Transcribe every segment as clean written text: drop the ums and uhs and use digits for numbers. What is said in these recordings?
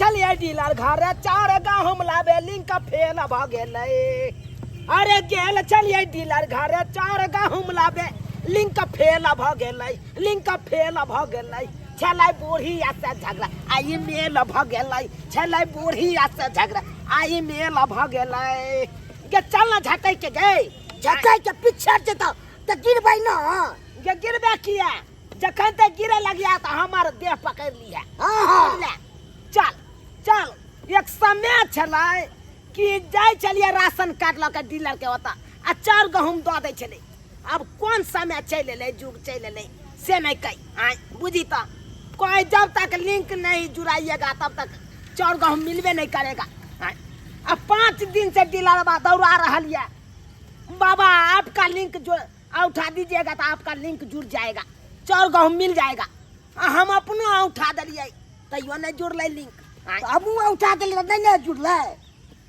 छलियै डीलर घरे चार गहूम लाबे लिंक फेल भऽ गेलै। अरे गेल छलियै डीलर घरे चार गहूम लाबे लिंक फेल भऽ गेलै, लिंक फेल भऽ गेलै। छलै बूढ़िया से झगड़ा आई मेल भऽ गेलै, छलै बूढ़िया से झगड़ा आई मेल भऽ गेलै। गे चल ना झटै के गे। झटै के पीछे जेतौ तऽ गिरबै ना। गे गिरबे किया? जखन ते गिरे लगिया तऽ हमर देह पकड़ि लिहे। हाँ हाँ। बुझले? चल चल। एक समय छलै कि जाइ छलियै राशन कार्ड लऽ के डीलर के ओतऽ आ चाउर गहूम दऽ दै छलै। आब कोन समय चलि एलै, युग चलि एलै से नहि कहि। आँय बुझी तऽ कोई जब तक लिंक नहीं जुड़ाइएगा तब तक चाउर गहूम मिलबे नहीं करेगा। आँय अब 5 दिन से डीलर बा दौड़ा रहल ये, बाबा आपका लिंक जो उठा दीजिएगा तो आपका लिंक जुड़ जाएगा, चाउर गहूम मिल जाएगा। आ हम अपनो उठा देलियै तैयो नहीं जुड़लै लिंक। आँय। तऽ हमहूँ उठा देलियै तऽ नहि ने जुड़लै,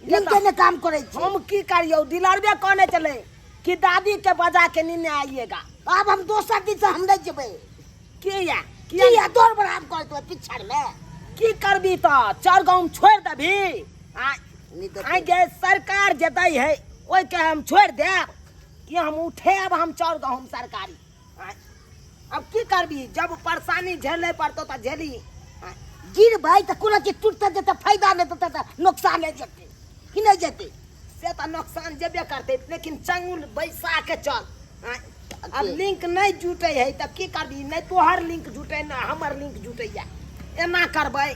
लिंक ने काम करै छै। हम की करियौ, डीलरबे कहने चले कि दादी के बजा के नीने आइएगा। आब हम दोसर दिन से हम नहीं जेबै। किया? किया? किया दौड़ बढ़ाम कर देबै पिछड़ में? की करबी तऽ चाउर गहूम छोड़ि देबही? आँय, नहि देबै। आँय गे सरकार जे दै है ओहिके हम छोड़ि देब कि हम उठेब हम चाउर गहूम सरकारी? आँय, अब की करबी जब परेशानी झेले पड़तो तऽ झेली। आँय, गिरबै तऽ कोनो चीज टूटते जेतै, फायदा नहि देतै तऽ नोकसाने जेतै कि नहि जेतै? से तऽ नोकसान जेबे करतै, लेकिन चंगुल बैसा के चल। आँय, अब लिंक नहीं जुटे है तऽ की करबी? नहीं तोहर लिंक जुटे ना हमर लिंक जुटैया। एना करबै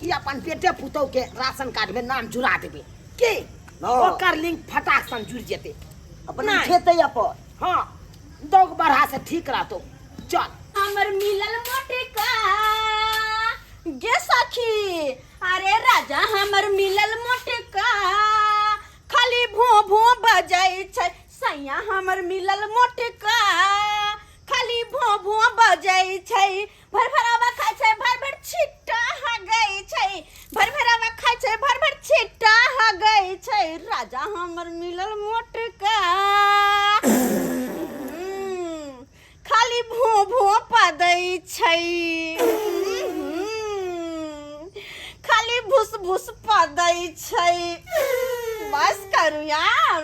कि अपन बेटे पुतोह के राशन कार्ड में नाम जुड़ा देबै की हाँ। ओकर लिंक फटाक सन जुड़ जेतै। अपन नहि। उठेतै अपन। हाँ दौग बढ़ा से ठीक रहतो। चल। हमर मिलल मोटका गे सखी, अरे राजा हमर मिलल मोटका खाली भो भो बजै छै। सैया हमर मिलल मोटका खाली भो भो बजै छै। भर भरावा खाइ छै भर भर छिट्टा हगै छै, भर भरावा खाइ छै भर भर छिट्टा हगै छै। राजा हमर मिलल मोटका खाली भो भो पदै छै, खाली भूस भूस पदै छै। बस करू यार।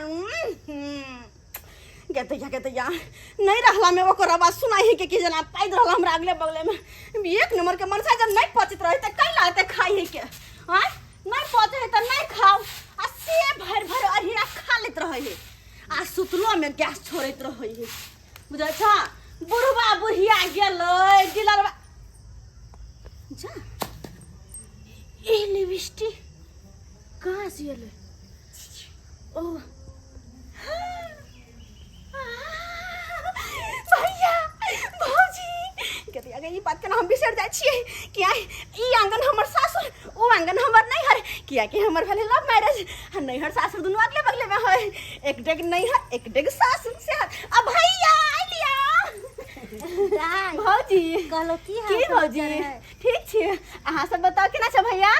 गेतैया गेतैया नहीं रहला में ओकर आवाज सुनाई है के की जना पाइद रहला हमरा अगले बगले में। एक नंबर के मनसा जब नहीं पचित रहे त कैला लागते खाई है के? आँय नहीं पचे है त नहीं खाओ। आ से भर भर अरहिरा खा लेत रहे है आ सुतलो में गैस छोड़ैत रहे है। बुझै छ बुढ़वा बुढ़िया गेलै डीलरवा जा ए लिपस्टिक कहाँ से एलै? ओ भैया भौजी कहते अगर ई बात के ना हम बिसर जाइ छियै कि आइ ई आंगन हमर सासुर ओ आंगन हमर नैहर, किया कि हमर भेलै लव मैरिज आ नैहर सासुर दुनू अगले बगले में है, एक डेग नैहर एक डेग सासुर से। आ भैया आइलिया। दाइ, भौजी कहलहुँ की हाल की भौजी समाचार है? ठीक छी, अहाँ सब बताउ केना छै भैया?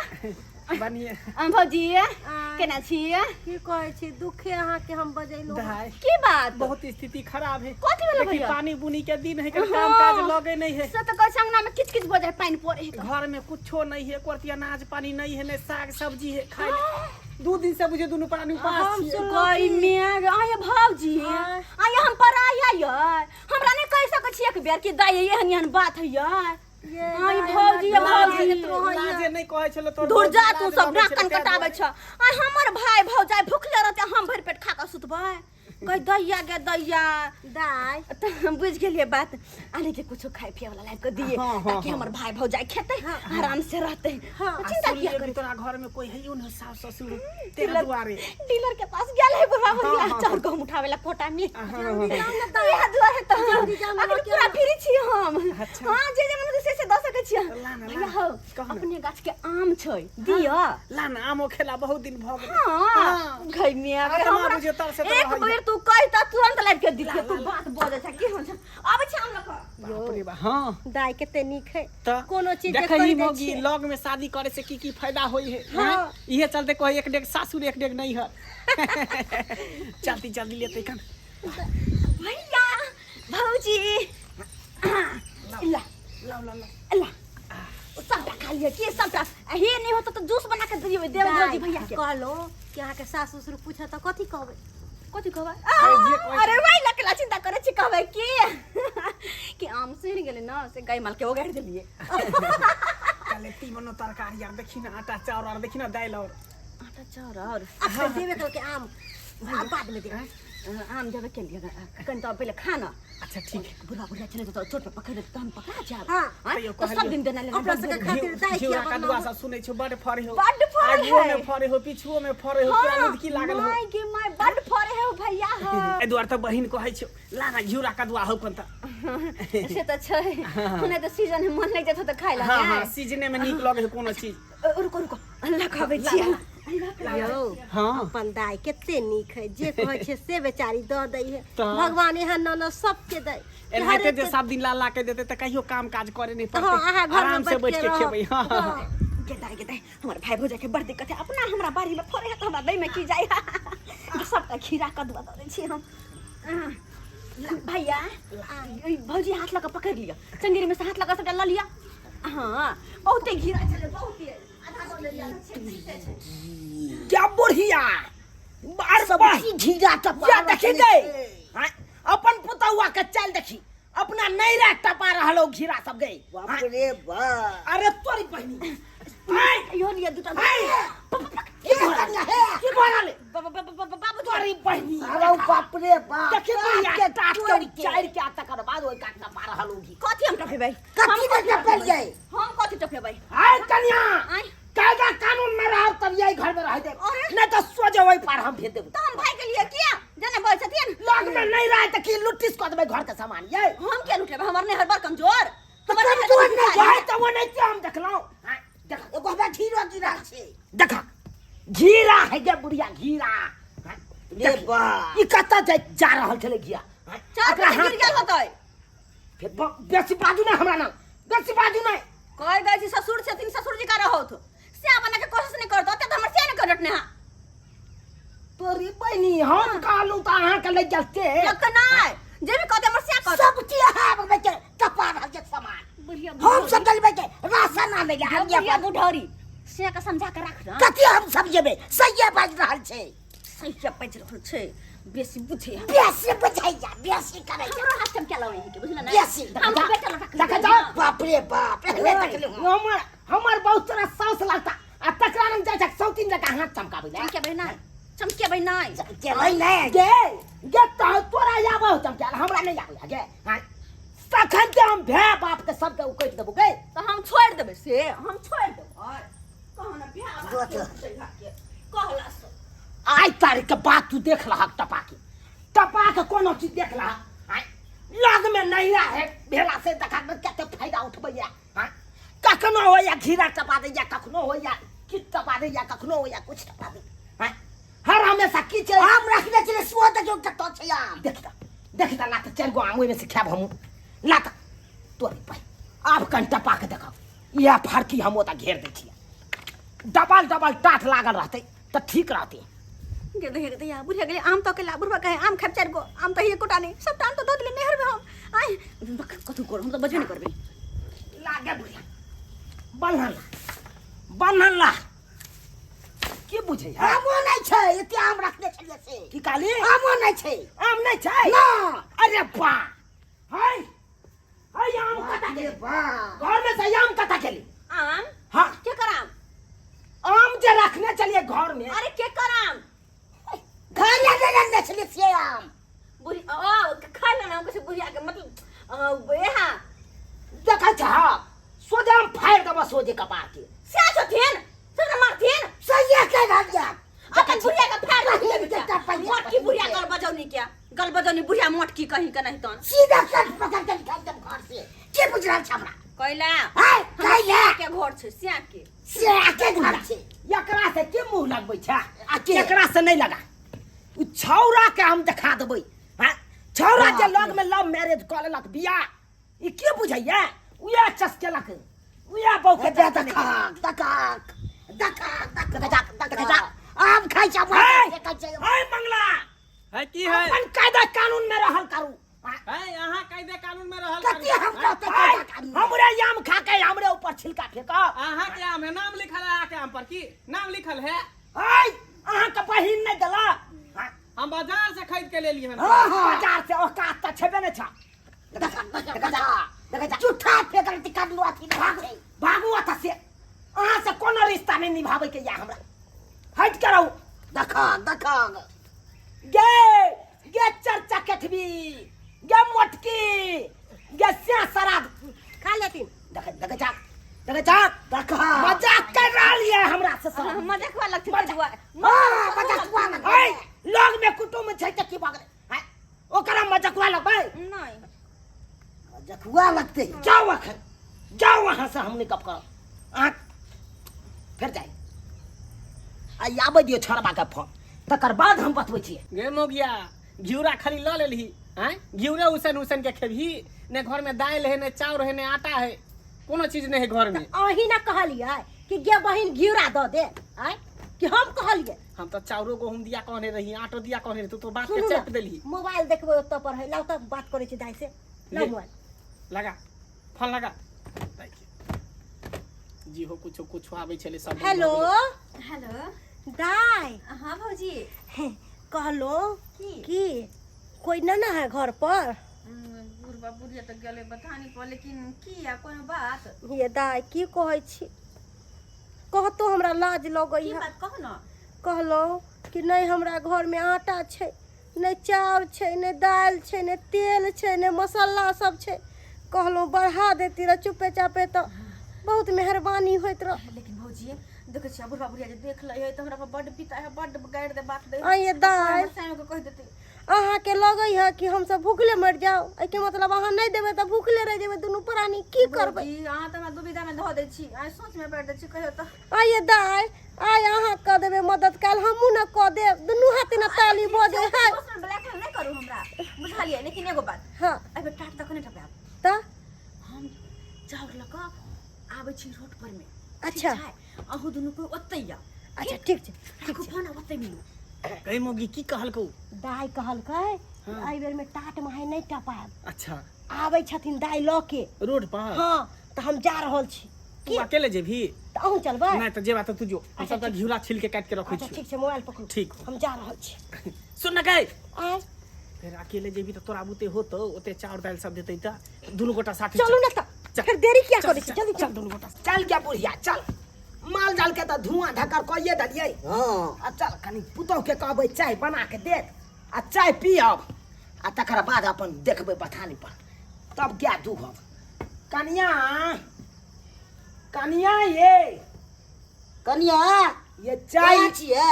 बढ़िया। आ भौजी आँय। केना छी? की कहै छी, दुखे अहाँके हम बजेलहुँ। दाइ, की बात? बहुत स्थिति खराब है। कथी भेलै देखी, भैया? पानी बुनी के दिन है, काम काज लगे नहीं है। से तऽ कहै छै अंगना में किच किच बजै पानि पड़े है। घर में कुछो नहीं है, कोरती अनाज पानी नहीं है, नहीं साग सब्जी है खाए ले। 2 दिन से बुझे दुनू प्राणी उपास हम छियै। सुनलहुँ गई कि- मेघ, आय भौजी, आँय। आय हम पराया यै, हमरा नहि कहि सकै छी एक बेर कि दाइ एहन एहन बात है यै। ये आय दाइ, भौजी, हमरा भौजी। डर लागैत रहैए। लाजे नहि कहै छलै तोर दूर जा भौजी, तू लाज सब लगै नाक छलै कान ताहि कटाबै दुआरे। छ। आय हमर भाय भौजाइ भुखले रहतै, हम भरि पेट खा कऽ सुतबै? कहि दैया गे दैया। दाइ। तऽ हम बुझि गेलियै बात। आने के कुछो खाय पिए वाला लाबि कऽ दिए हाँ, हाँ, ताकि हाँ। हमर भाय भौजाइ खेतै आराम से रहतै। हाँ। तऽ चिंता आ किया सुनलियै कि करै? तोरा घर में कोई है न सास ससुर तेरा डीलर दुआरे? डीलर के पास गेल है बुढ़वा बुढ़िया हाँ, हाँ, चाउर गहूम उठावे ला कोटा में। हाँ, हाँ, हाँ। जाउ ने दाइ। इएह दुआरे तऽ जल्दी जाउ ने, अखन लऽ के पूरा आउ। फ्री छी हम। अच्छा। हाँ, जे जे मन होतै से से दऽ सकै छियै। ला ना, भैया ला। हौ, कह ना। अपने गाछ के आम छै दिअ। ला ना, आमो खेला बहुत दिन भऽ गेलै। हाँ, घै में आ अगर तऽ माँ हमरा बुझियौ तरसे तऽ एक रहैए। बेर तू कहि तऽ तुरंत लाबि के दितियै। तू बात बजै छ की होइ छ? आबै छै आम लऽ कऽ। बाप रे बा, हाँ। दाइ कते नीक है। तऽ कोनो चीज जे देखही कहि दै मौगी, छियै। लग में शादी करे से की की फायदा होई है। हाँ। हाँ? इहे चलते कहे एक डेग सासुर एक डेग नैहर। जल्दी जल्दी लेते कन। भैया भौजी ला लाओ लाओ लाओ। ला, सबटा खा लिअ की सबटा आ हे नहि होतौ तऽ जूस बना के दियौ देब भौजी भैया के। कहलो कि अहाँके सास ससुर पूछत तऽ कथी कहबै? कथी कहबै? अरे जे कहै अरे वही लकला चिंता करै छी, कहबै की कि आम सड़ि गेलै ने से गाय माल के ओगारि देलियै। चले तीमनो तरकारी आर देखी ना, आटा चाउर आर देखी ना, दालि और आटा चाउर और अखन देबे करके आम आ बाद में देबै। आम देबे के लिए कनि तऽ पहिले खाना। अच्छा ठीक है। बुढ़ा बुढ़ा चले तो चोट पर पकड़ लेत तऽ हम पकड़ा जायब। हाँ। आँय? तैयो तऽ सब कहलियौ। दिन देना लेना अपना सबके खातिर दाइ घिउरा किया कदुआ सब सुनै छौ बड फरे हो। बड्ड फरे आगुओ है। में फरे हो, पिछुओ में फरे हो, पूरा लुदकी लागल हो। माय गे माय, बड्ड फरे हो भैया हो। एहि दुआरे तऽ बहिन कहै छौ ला ना घिउरा कदुआ हो कोन तऽ। से तऽ छै, हुने तऽ सीजन है, मन लागि जेतौ तऽ खाइ ला। हाँ हाँ, सीजने में नीक लगे है कोनो चीज। रुको रुको, अल्लाह कहबै छियै। यौ हाँ अपन दाइ कते नीक है, जे कहै छै से बेचारी दऽ दै है। तऽ। भगवान एहन ननद सबके दै। एनाहिते जे सब दिन ला ला के देते तऽ कहियो काम काज करे नहीं हाँ, पड़ते, अहाँ घरमे आराम से बैठ बैठ के के रहब। खेबै। हाँ हाँ। गे दाइ गे दाइ, हमर भाई भौजाई के बड़ दिक्कत है, अपना हमरा बाड़ी में फरे है तऽ हमरा दै में की जाय है। सबटा खीरा कदुआ दऽ दै छी हम। भैया ई भौजी हाथ लऽ कऽ पकड़ि लिअ, चंगेरी में से हाथ लऽ कऽ सबटा लऽ लिअ। हाँ बहुते घिरा छलै, बहुते आधा दऽ देलियै, आधा छै, छै, छै। क्या बुढ़िया बार बार सब्जी घिरा टपा या देखी गई। हाँ, अपन पुतौआ के चल देखी अपना नैरा टपा रहल हो घिरा सब गई। बाप हाँ, रे बाप। अरे तोरी बहिनी आय, इहो लिअ दूटा। आय, की भऽ रहल है? की भऽ रहल है? बाबू तोरी बहिनी। अरे बाप रे बाप। देखी बुढ़िया के टाट तोड़ के के। चारि के तकर बाद ओहि काट टपा रहल होगी। कथी हम टपेबै? कथी हम नहि टपेलियै? हम कथी टपेबै? आय कन्या, आय। कायदा कानून में रहब तब यही घर में रह देब, अरे। नहीं तो सोझे ओहि पार हम भेज देब। तऽ हम भागि गेलियै किया? जेना बजै छथिन लग में नहीं रहे तो की लुटिस कऽ देबै घर के सामान ये। हम किया लुटेबै? हमर नैहर बड़ कमजोर। तऽ हमर नैहर कमजोर तऽ नहि भिखारी। वही तऽ वो नहीं हम देखलहुँ। हाँ, देख एगो हमरा घिरो गिरल छै। देखा घीरा है गे बुढ़िया घीरा। हाँ, रे बाप। ई कतऽ जा जा रहल छलै घिया? हाँ, चार एकरा बजे हाथ गिर गेल होतै। फेर बेसी बाजू नहि हमरा नाम, बेसी बाजू नहि। कहि दै छी ससुर छथिन, ससुर जी का रहौथ से बना के कोशिश नहि करतौ, ओते तऽ हमर से नहि करत ने। तोरी बहिनी, हम कहलहुँ तऽ अहाँके लागि गेल से। लगतै नहि, जे भी कहतै हमर से कहतै। सब चीज अहाँ आबे के टपा रहल छै सामान। बुढ़िया हम सब चलबै के राशन आनै ले हम बुढ़िया बुढ़ौरी से के समझा के राख ना। कथी हम समझेबै? सहिए बाजि रहल छै। सही बाजि रहल छै, बेसी बुझै है। बेसी बुझैया, बेसी करै छै। हमरो हाथ चमका लबै है के बुझल नै? बेसी। हम तो बेटा लटा देखा जाओ। बाप रे बाप, एहने तकले हूँ। हमर हमर बहुत तोरा साउस लगता आ तकरा रंग जाइ छै सौतीन जकाँ हाथ चमकाबै ले। चमकेबै नै, चमकेबै नै। चमकेबै नै। गे गे तऽ तोरा आबै हो चमकायल, हमरा नहि आबै गे। हाँ, तखन जे हम भाय बाप के सबके उकटि देबो गे। तऽ हम छोड़ि देबै, से हम छोड़ि देबै। कहना भाय बाप के उकटि के कहला से। आइ तारीख के बात तू देख लहक टपा के, टपा के कोनो चीज देख लहक। आँय, लग में नैरा है भेला से देखा में कते फायदा उठबैया। आँय, कखनो होइया घीरा टपा दैया, कखनो होइया किछु टपा दैया, कखनो होइया कुछ टपा दैया। आँय, हर हमेशा की छै? आम रखने छलै सेहो देखियौ कतऽ छै आम। देख तऽ, देख तऽ, ला तऽ चारि गो आम ओहिमे से खायब हमहूँ। ला तऽ तोरी पाइ आब कनि टपा के देखब, इएह फरकी हम ओतऽ घेर दै छियै। डबल डबल टाट लागल रहतै तऽ ठीक रहतै। गे दे गे दैया बुढ़िया गेलै आम तके ला। बुढ़वा कहे आम खाब चारि गो आम तऽ एकोटा नहि, सबटा आम तऽ दऽ देलियै नैहर में हम। आइ कथू करू, हम तऽ बजबे नहि करबै। लागे बुढ़िया बन्हन ला, बन्हन ला। की बुझै है? आमो नहि छै, एते आम रखने छलियै से। की कहली? आमो नहि छै। आम नहि छै? ना। अरे बा, है है आम कतऽ रे गेलै? बा, घर में से आम कतऽ गेलै? आम? हाँ। के कर आम? आम जे रखने छलियै घर में। अरे के कर आम? घर लए जे रखने छलियै से आम। बुढ़ी ओ खाय ले ना, हम कहै बुढ़िया के मतलब एहा देखै छह सोझे हम फाड़ि देबऽ सोझे कपार के। से छथिन से मारथिन। सहिए कहि रहल यऽ। अपन बुढ़िया के फाड़ि पहिल के देथिन। पहिल मोटकी बुढ़िया गल बजौनी के, गल बजौनी बुढ़िया मोटकी कहीं के नहीं तन। सीधा कट पकड़ के निकाल देब घर से। के बुझि रहल छै हमरा? कैला है कैला के घर छै स्या के, से के घर छै। एकरा से के मुंह लगबै छै? आ के? एकरा से नहीं लगा, उ छौरा के हम देखा देबै। हाँ, छौरा जे लग में लव मैरिज कऽ लेलक बियाह, ई के बुझैया? उएह चसकेलक, उएह बहू के देखा चसकेलक। देखा देखा देखा देखा देखा आम खाइ छै, है खाइ छै। है मंगला है की है? अपन कायदा कानून में रहल करू। हाँ, है अहाँ कायदे कानून में रहल कते करू। हम कहते कायदा कानून हमरे आम खा के हमरे ऊपर छिलका फेंका अहाँ के आम है नाम लिखल है अहाँ के आम पर की नाम लिखल है आय अहाँ के बहिन नहीं देला हाँ, हम बाजार से खरीद के ले लिए हन हाँ हाँ बाजार से औकात तऽ छेबे नहि छा देखा देखा जा देखा जा झूठा फेकल टिकट लो अथी भागू भागू ओतऽ से अहाँ से कोनो रिश्ता नहीं निभाबै के या हमरा हटि के रहू देखा देखा गे गे चर्चा केठबी गे मोटकी गे स्या शराब खा लेथिन देख देख जा देख जा देखा मजाक कर रहल ये हमरा से सब मजाक वाला लगथिन कजुआ हाँ मजाक हुआ ना ऐ लग में कुटुम्ब छै तऽ की भऽ गेलै आँय, ओकरा मजकवा लगबै नहीं मजाक हुआ लगते जाओ अखन जाओ वहां से हम निकप करब अहाँ फेर जाय आ आबै दियौ छोड़बा के फोन तकर बाद हम बतबै छियै गे मोगिया घिउरा खाली लऽ लेलही आँय घिउरे उसन उसन के खेबही ने घर में दालि है ने चाउर है ने आटा है कोनो चीज नहीं है घर में अहीं ना कहलियै कि गे बहिन घिउरा दऽ दे आँय कि हम कहलियै हम तो चाउरो गहूम दिया कहने रही आटो दिया कहने रही तू तो बात के सुनू चापि ना देलही मोबाइल देखबै ओतऽ पर है लाउ तऽ बात करै छी दाइ से लाउ ले। मोबाइल लगा फोन लगा जी हो कुछो कुछो आबै छलै सब बंद हेलो भऽ गेलै। हेलो दाइ हाँ भौजी कहलो की कि कोई न ना है घर पर बुढ़बा बुढ़िया तऽ गेलै बथानी पर लेकिन की आ कोनो बात ये दाइ की कहै छी कहतो हमरा लाज लगै की है बात कहू ने कहलो कि नहि हमरा घरमे आटा छै नहि चाउर छै नहि दालि छै नहि तेल छै नहि मसाला सब छै कहलहुँ बढ़ा देती रह चुपे चापे तऽ बहुत मेहरबानी होइत रह लेकिन भौजी देखै छियै बुढ़बा बुढ़िया जे देख लै है तऽ हमरा पर बड्ड पिता है बड्ड गारि दे बात दे आइए दाइ हमर साँय के कहि देतै अहाँके लगै है कि हमसब भूखले मरि जाउ एहिके मतलब अहाँ नहि देबै तऽ भूखले रहि जेबै दुनू प्राणी की करबै भौजी अहाँ तऽ हमरा दुविधा में धऽ दै छी अहाँ सोच में पड़ि दै छी कहियो तऽ आइए दाइ आइ अहाँ कऽ देबै मदद काल्हि हमहूँ ने कऽ देब दुनू हाथे ने ताली बजै है इमोशनल ब्लैकमेल नहि करू हमरा बुझलियै लेकिन एगो बात हँ एहि बेर टाट तक नहि टपायब तऽ हम चाउर लऽ कऽ आबै छी रोड पर में अच्छा। अहूँ दुनू कोइ ओतै आउ अच्छा ठीक छै राखू फोन आ ओतै मिलू गै मौगी की कहलकौ दाइ कहलकै एहि बेर में टाट माहे नहि टपायब अच्छा आबै छथिन दाइ लऽ के रोड पर हँ तऽ हम जा रहल छी तू अकेले जेबही तऽ अहूँ चलबै नहि तऽ जेबा तऽ तू जो हम सबटा घिउरा छील के काटि के रखै अच्छा छियौ ठीक छै मोबाइल पकड़ू ठीक। हम जा रहल छी सुन न गै आय फेर अकेले जेबही तऽ तोरा बुते होतौ ओते चाउर दालि सब देतै तऽ दुनू गोटा साथे चलू ने तऽ चल। फेर देरी किया चल, करै छी चल, जल्दी चल चल दुनू गोटा चल गया बुढ़िया चल माल जाल के तऽ धुआं धक्कर कइए देलियै हाँ आ चल कनि पुतोह के कहबै चाय बना के देत आ चाय पियब आ तकर बाद अपन देखबै बथानी पर तब गाय दूहब कनिया कनिया ये कनिया ये चाय चाय छियै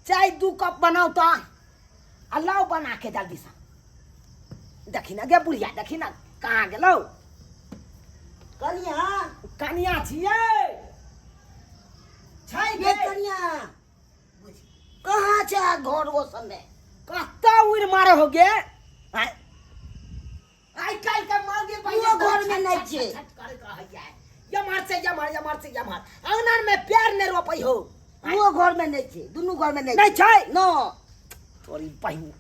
चाय 2 कप बनाउ तऽ आ लाउ बना के जल्दी से देखी ना गे बुढ़िया देखी ना कहाँ गेलौ कनिया कनिया छियै छै ये गे कनिया कहाँ छै घर ओ समय कतऽ उड़ि मारे हो गे आइ आइ काल्हि के मौगी इहो घर में नहि छै। यमहर से यमहर यमहर से यमहर अंगना में प्यार नहि रोपै हो ओ घर में नहि छै दुनू घर में नहि नहि छै न तोरी बहिन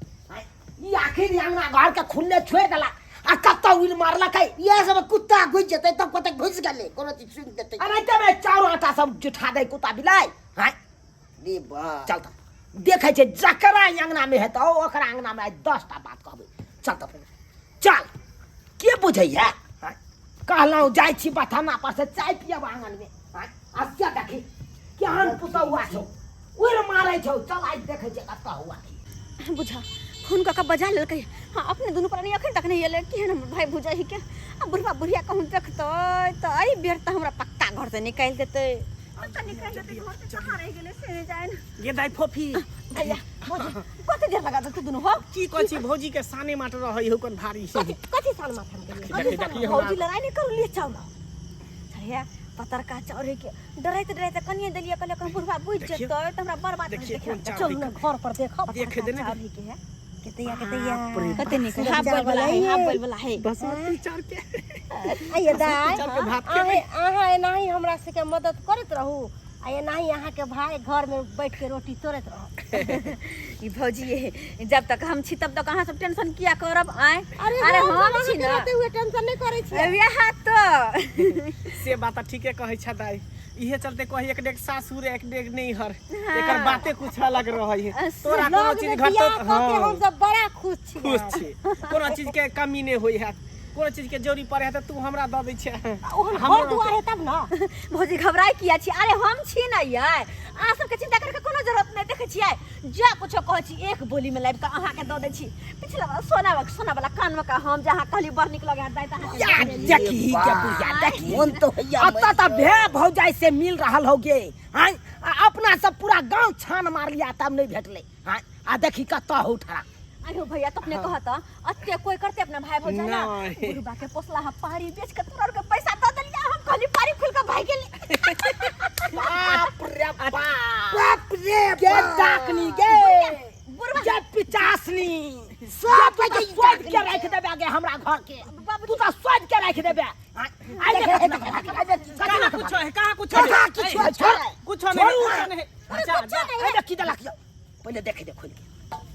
ई आखिर अंगना घर के खुलले छोड़ि देलक आ कतऽ उड़ि मारलकै इएह सब कुत्ता घुसि जेतै तब कतऽ घुसि गेलै कोनो चीज सुनि देतै एनाहिते में चाउर आटा सब जुठा दै कुत्ता बिलाइ आँय रे बा चल तऽ देखै छै जकरा अंगना में हेतौ ओकरा अंगना में आइ 10टा बात कहबै चल तऽ चल के बुझैया आँय? कहलहुँ जाइ छी बथाना पर से चाय पियब आंगन में आँय? आ से देखी केहन पुतौआ छौ उड़ि मारै छौ चल आइ देखै छियै कतऽ हुआ बुझा फोन कऽ कऽ बजा लेलकै हाँ अपने दुनू प्राणी अखन तक नहि एलै केहन हमर भाय भुजाइ के आ बुढ़बा बुढ़िया कहूँ देखतै तऽ एहि बेर तऽ हमरा पक्का घर से निकालि देतै पक्का निकालि देतै घर से कहाँ रहि गेलै से नहि जानि गे दाइ फोफी भैया भौजी कते देर लगा देतै दुनू हो की कहै छी भौजी के साने माट रहै हो कोन भारी कथी कथी साल माथा में गेलियै? देखी देखी भौजी हमरा लड़ाइ नहि करू लिए चाउर चढ़िया पतरका चाउर है के डराइत डराइत कनिए देलियै कहलियै कहूँ बुढ़बा बुझि देखियौ। जेतै तऽ हमरा बड़ बात देखिए कोन चाउर चलू ने घर पर देखब देख देने चाउर है के है केतैया केतैया कते नीक है, हाफ बोल वाला है हाफ बोल वाला है बासमती चाउर के आइए दाइ चाउर के भात खेबै अहाँ अहाँ एनाही हमरा सबके मदद करैत रहू आ आ एनाही अहाँके भाय घरमे बैठ के रोटी तोड़ैत रहत। ई भौजी, जब तक हम छी तब तक अहाँ सब टेंशन किया करब? आय, अरे अरे हम हम सब छी अहाँके ना रहते हुए टेंशन नहि करै छियै। वएह तो। से बात तऽ ठीके कहै छै दाई। इहे चलते कही, एक डेग सासुर एक डेग नैहर, एकर बाते कुछ अलग रहै है। तोरा कोनो लग चीज में घटतौ बियाह कऽ के हाँ हमसब बड़ा खुश छी। खुश छी, कोनो चीज के कमी नहि होइ है। कोनो चीज के जरूरी पड़े है तऽ तू हमरा दऽ दै छै। ओहन घर दुआर है तब ना। भौजी, घबराय किया छी? अरे हम छी ना यै, अहाँ सबके चिंता करके कोनो जरूरत नहि। देखै छियै, जे कुछो कहै छी एक बोली में लाबि कऽ अहाँके दऽ दै छी। पिछला बार सोना सोना वाला कान में का हम जे अहाँ कहली बड़ नीक लगे है दाइ, तऽ अहाँके या दऽ देली। देखी के बुढ़िया, देखी मोन तो होइया। अतऽ तऽ भे भौजाई से मिल रहल हो गे। आँय, आ अपना सब पूरा गांव छान मार लिया तब नहीं भेटले। आँय, आ देखी कतऽ हो ठड़ा। अरे भैया, तो अपने कहत अत्ते कोई करते अपना भाई भौजाई ना? नहीं। बुढ़बा के पोसला हा पारी बेच के तोरा के पैसा दऽ देलिया। हम कहली पारी खुल के भाग गेली। बाप रे बाप, बाप रे गे बाप। डाकनी गे, बुढ़बा गे पिचासनी, सब तू के तऽ सोधि के राखि देबे गे हमरा घर के, तू तऽ सोधि के राखि देबे। आँय, आइ देख, देख, देख, कहाँ कुछो है, कहाँ कुछो है? कहाँ किछो है? छोड़। कुछो नहीं, कुछो नहीं। जा, जा। आइ देख की देलक यौ, पहिले देखे दे, खोल के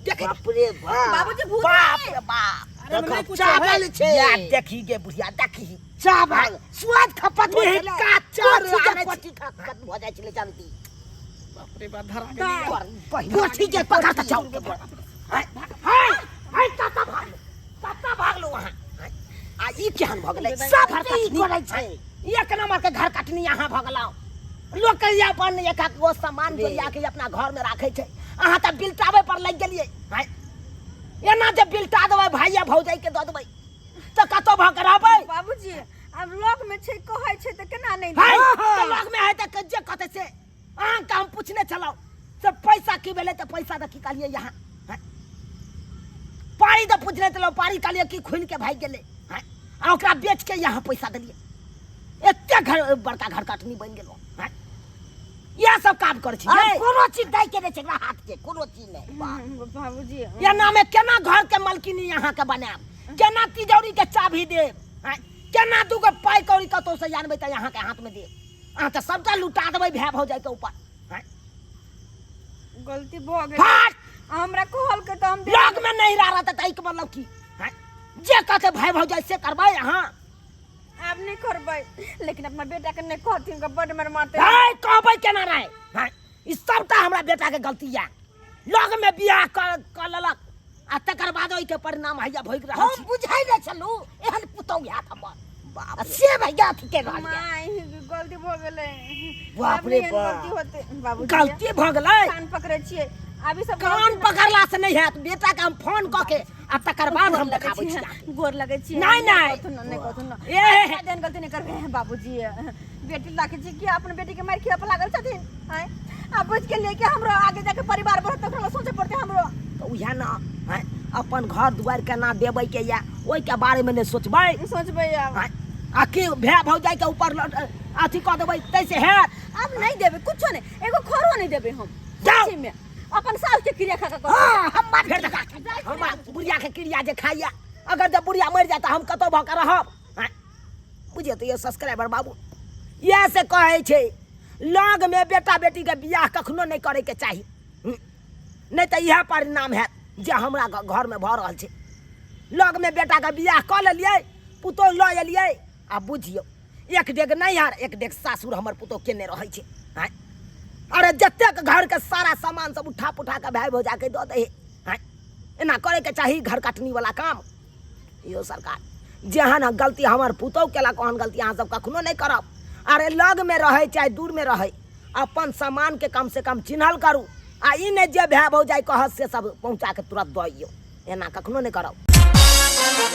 देखे दे। बाप रे बाप, बाबूजी, भूत बाप है। रे बाप, अरे नहीं कुछो है। चावल छै। या देखी गे बुढ़िया, देखी चावल स्वाद खपत हो मेहका छलै। चाउर कोठी के आनै कोठी खपत भऽ जाइ छलै जल्दी। बाप रे बाप, धरा गेली। कोठी के पकड़ के चाउर के हाय हाय हाय, कतऽ भागलो, कतऽ भागलो अहाँ? आ ई केहन भऽ गेलै सब घर ई कटनी? करै छै। एक नंबर के घर कटनी अहाँ भऽ गेलौ। लोक के अपन एक एक गो सामान जोड़िया के अपना घर में राखै छै, अहाँ तऽ बिलटाबै पर लागि गेलियै। हाय, एना जे बिलटा देबै, भाइया भौजाई के दऽ देबै तऽ कतऽ भऽ के रहबै? बाबूजी, आब लोक में छै, कहै छै तऽ केना नहि हाय, देबै? तऽ लग में है तऽ जे कहतै से। अहाँके हम पूछने छलहुँ से पैसा की भेलै, तऽ पैसा तऽ की कहलियै यहाँ? हैं? पारी तऽ पूछने छलहुँ, पारी कहलियै कि खुनि के भागि गेलै। हैं? आ ओकरा बेच के यहाँ पैसा देलियै। एते घर बड़का घर कटनी बनि गेलहुँ। हैं? इएह सब काम करै छी आब यै। कोनो चीज दै के नहि छै एकरा हाथ के, कोनो चीज नहि। बाबूजी, एना में केना घर के मलकिनी अहाँके बनायब? केना तिजौरी के चाभी देब? हैं? केना दूगो पाइ कौड़ी कतौ से आनबै तऽ अहाँके हाथ में देब? अहाँ तऽ सबटा लुटा देबै भाय भौजाई के ऊपर। हैं? गलती भऽ गेल। फट हमरा कहल के तऽ हम दे- लग में नहीं रह रहा तऽ एहिके मतलब की? हैं? जे कहते भाय भौजाई से करबै अहाँ। आब नहि करबै, लेकिन अपना बेटा के नहि कहथिन, के बड मार मारते। है कहबै केना नहि? हैं? ई सबटा हमरा बेटा के गलती या, लग में बियाह कर लेलक आ तकर बाद ओहिके परिणाम हैया भोगि रहल हम छी। बुझै नहि छलहुँ एहन पुतहु हैत हमर, आ से भैया अथी के रहल यऽ। माय, गलती भऽ गेलै। बाप आब रे नहि एहन बाप। गलती होतै बाबूजी। गलती भऽ गेलै। कान पकड़ै छियै, आब ई सब कान गलती पकड़ला से नहि हैत। बेटा के हम फोन कऽ के आ तकर बाद गोर हम लगै देखाबै छी छियै, अहाँके। गोर लगै छियै। नहि, नहि। कहथुन ना, नहि कहथुन ना। ए, एहन गलती नहि करबै बाबूजी। बेटी लाके छी कि अपन बेटी के मारि खिया पर लागल छथिन? आँय, आ बुझि गेलियै कि हमरो आगे जाके परिवार बढ़त तऽ ओकरा लए सोचऽ पड़तै हमरो। तऽ उएह ने, आँय, अपन घर दुआरि केना देबै के या ओहिके बारेमे नहि सोचबै? सोचबै आब। आँय, आ कि भाय भौजाइके ऊपर अथी कऽ देबै ताहिसँ हैत? आब नहि देबै कुछो नहि, एगो खरो नहि देबै हम। जाउ। सच्ची में अपन सास के क्रिया खा के करब। हाँ, हमर फेर देखा, हमरा बुढ़िया के क्रिया जे खाइया, अगर जब बुढ़िया मरि जाय तऽ हम कतौ भऽ के रहब? आँय, बुझियौ तऽ यौ सब्सक्राइबर बाबू, इएह से कहै छै लग में बेटा बेटी के बियाह कखनो नहि करे के चाही। नहि तऽ इएह परिणाम हैत जे हमरा घर में भऽ रहल छै। लग में बेटा के बियाह कऽ लेलियै, पुतोहु लऽ एलियै, आ बुझियौ एक डेग नैहर एक डेग सासुर हमर पुतोहु केने रहै छै। आँय, अरे जतेक घर के सारा सामान सब उठा पुठा के भाय भौजा के दऽ दै। आँय, एना करे के चाही घर कटनी वाला काम? यो सरकार, जेहन गलती हमर पुतोहु केलक ओहन गलती अहाँ सब कखनो नहि करब। अरे लग में रहै चाहे दूर में रहै, अपन सामान के कम से कम चिन्हल करू, आ ई नहि जे भाय भौजाइ कहत से सब पहुँचा के तुरंत दऽ अइयौ। एना कखनो नहि करब।